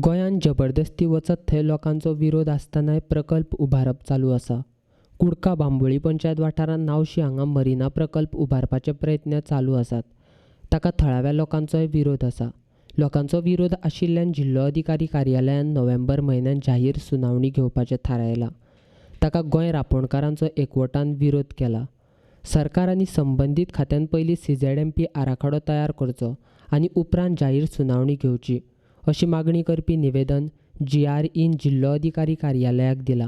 गोंयांत जबरदस्ती वचत थंय लोकांचो विरोध आसतनाय प्रकल्प उबारप चालू आसा. कुडका बांबोळी पंचायत वाठारांत नावशी हांगा मरिना प्रकल्प उबारपाचे प्रयत्न चालू आसात. ताका थळाव्या लोकांचोय विरोध आसा. लोकांचो विरोध आशिल्ल्यान जिल्लो अधिकारी कार्यालयान नोव्हेंबर म्हयन्यांत जाहीर सुनावणी घेवपाचें थारायलां. ताका गोंय रापोणकारांचो एकवटान विरोध केला. सरकार आनी संबंदीत खात्यान पयलीं CZMP आराखडो तयार करचो आनी उपरांत जाहीर सुनावणी घेवची अशी मागणी करपी निवेदन GREन जिल्लो अधिकारी कार्यालयाक दिला.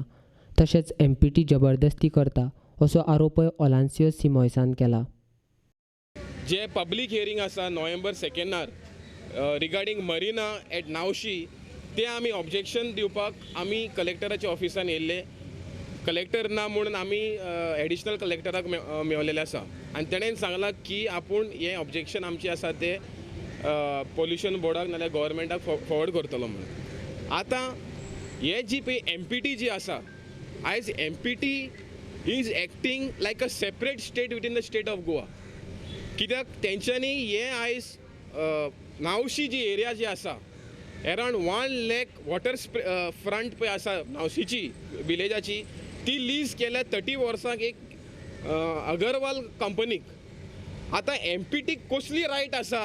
तशेंच MPT जबरदस्ती करता असो आरोपय ओलान्सियो सिमोयसान केला. जे पब्लीक हियरींग आसा नोव्हेंबर 2 रिगार्डींग मरिना एट नावशी, ते आमी ऑब्जेक्शन दिवपाक आमी कलेक्टराच्या ऑफिसान येयल्ले. कलेक्टर ना म्हणून आमी एडिशनल कलेक्टराक मेवलेले आसा आनी तेणेन सांगलां की आपूण हें ऑब्जेक्शन आमचें आसा तें पोल्युशन बोर्डाक नाल्यार गव्हर्मेंटाक फॉरवर्ड करतलो म्हणून. आतां हे जी पळय MPT जी आसा, आयज MPT is acting like a separate state within the state of Goa. कित्याक तेंच्यांनी हे आयज नावशी जी एरिया जी आसा, अरावंड 1 lakh water front पळय आसा नावशीची विलेजाची, ती लीज केल्या 30 वर्सांक एक अगरवाल कंपनीक. आतां MPT कसली रायट आसा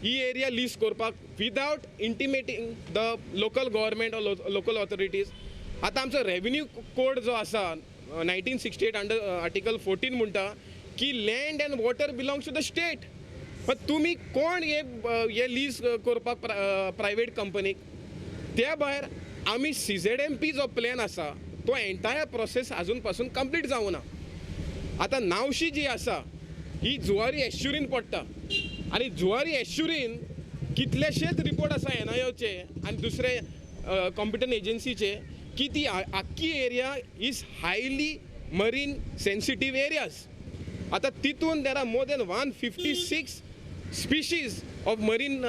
ही एरिया लीज करपाक without intimating the local government or local authorities? आतां आमचो रेवेन्यू कोड जो आसा 1968 अंडर आर्टिकल 14 म्हणटा की land and water belongs to the state. पण तुमी कोण हे लीज करपाक प्रायवेट कंपनीक? त्या भायर आमी CZMP जो प्लॅन आसा तो एंटायर प्रोसेस आजून पासून कंप्लीट जावना. आतां नावशी जी आसा ही जुवारी एश्युरीन पडटा आनी जुवारी एश्युरीन कितलेशेच रिपोर्ट आसा NIOचे आनी दुसरे कॉम्पिटंट एजन्सीचे की ती आख्खी area is highly marine sensitive areas. आतां तितून there are more than 156 species of marine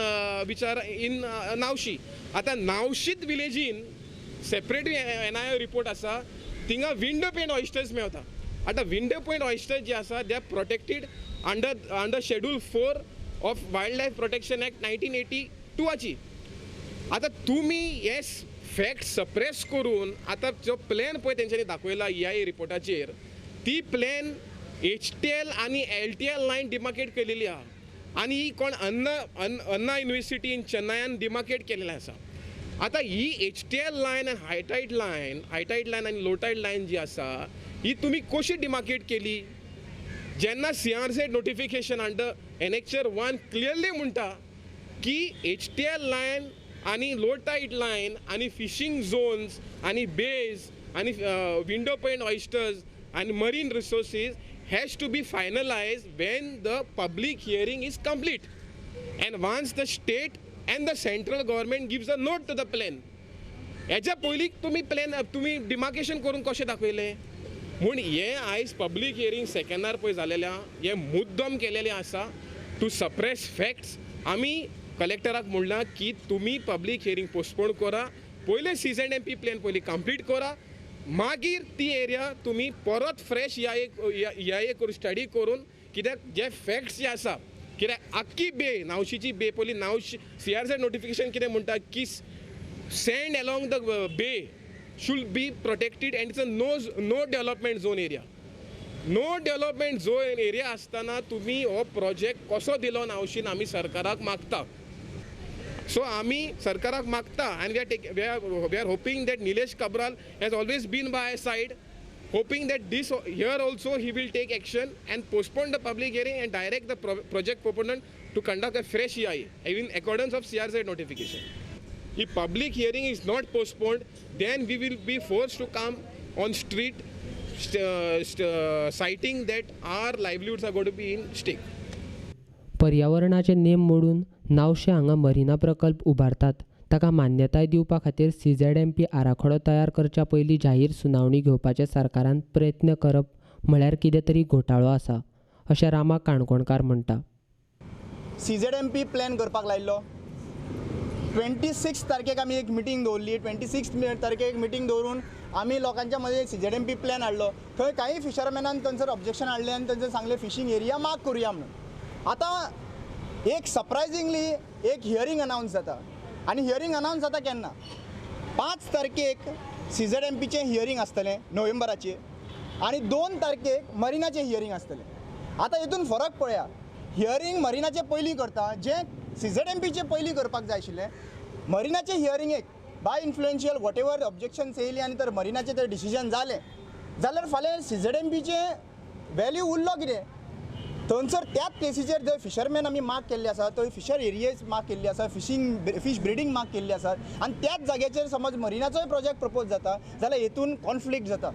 which are in Navshi. आतां नावशीत विलेजीन सेपरेट NIO report आसा, थिंगा विंडो पेन ऑयस्टर्स मेवता. आतां विंडो पॉयंट ऑयस्टर्स जे आसा, they are protected under schedule 4 of wild life protection act 1982आची. आतां तुमी हे फॅक्ट सप्रेस करून आतां जो प्लॅन पळय तेंच्यांनी दाखयला EIA रिपोर्टाचेर, ती प्लॅन HTL आनी LTL line demarcate केलेली आहा आनी ही कोण अन्ना युनिवर्सिटी इन चेन्नयान डिमार्केट केलेलें आसा. आतां ही HTL line आनी हायटायड लायन आनी लो टायड लायन जी आसा ही तुमी कशी डिमार्केट केली, जेन्ना CRZ notification under annexure 1 clearly म्हणटा की HTL line आनी लो टायड लायन आनी फिशींग झोन्स आनी बेज आनी विंडो पॉयंट ऑयस्टर्स आनी marine resources has to be finalized when the public hearing is complete and once the state and the central government gives a note to the plan. हेच्या पयलीं तुमी plan तुमी demarcation करून कशें दाखयलें? म्हूण हें आयज पब्लीक हियरींग सेकंडार पळय जालेलें आहा, हें मुद्दम केलेलें आसा टू सप्रेस फॅक्ट्स. आमी कलेक्टराक म्हणलां की तुमी पब्लीक हियरींग पोस्टपोन करा, पयलें CZMP plan पयलीं कंप्लीट करा, मागीर ती एरिया तुमी परत फ्रेश EIA करून स्टडी करून, कित्याक जे फॅक्ट्स जे आसा, कित्याक आख्खी बे नावशीची बे पयलीं नावशी CRZ notification कितें म्हणटा की sand along the bay should be protected and it's a no development zone area. No development zone area आसतना तुमी हो प्रोजेक्ट कसो दिलो नावशीन, आमी सरकाराक मागता. सो आमी सरकाराक मागता आनी we are hoping that Nilesh Cabral has always been by side, hoping that this here also he will take action and postpone the public hearing and direct the project proponent to conduct a fresh EIA in accordance of CRZ notification. If public hearing is not postponed, then we will be forced to come on street citing that our livelihoods are going to be in stake. पर्यावरणाचे नेम मोडून नावशे हांगा marina प्रकल्प उबारतात ताका मान्यताय दिवपा खातीर CZMP आराखडो तयार करच्या पयलीं जाहीर सुनावणी घेवपाचे सरकारान प्रयत्न करप म्हळ्यार कितें तरी घोटाळो आसा अशें रामा काणकोणकार म्हणटा. CZMP plan करपाक लायिल्लो. 26 तारखेक आमी एक मिटींग दवरली. 26 तारखेक मिटींग दवरून आमी लोकांच्या मदीं CZMP plan हाडलो. थंय काही फिशरमॅनान थंयसर ऑब्जेक्शन हाडलें आनी थंयसर सांगलें फिशींग एरिया मार्क करुया म्हणून. आतां एक सरप्रायझिंगली एक हियरींग अनावन्स जाता. आनी हियरींग अनावन्स जाता केन्ना? 5 तारखेक CZMPचें हियरींग आसतलें नोव्हेंबराचेर आनी 2 तारखेक मरिनाचें हियरींग आसतलें. आतां हितून फरक पळया, हियरींग मरिनाचें पयलीं करता, जें CZMPचें पयलीं करपाक जाय आशिल्लें. मरिनाचें हियरींगेक by influential whatever objections येयली आनी तर मरिनाचें तर डिसिजन जालें जाल्यार फाल्यां CZMPचें वेल्यू उरलो कितें? थंयसर त्याच प्लेसीचेर जंय फिशरमॅन आमी मार्क केल्ले आसा, थंय फिशर एरियेज मार्क केल्ली आसा, फीश ब्रिडींग मार्क केल्ली आसा आनी त्याच जाग्याचेर समज मरिनाचोय प्रोजेक्ट प्रपोज जाता जाल्यार हेतून कॉन्फ्लिक्ट जाता.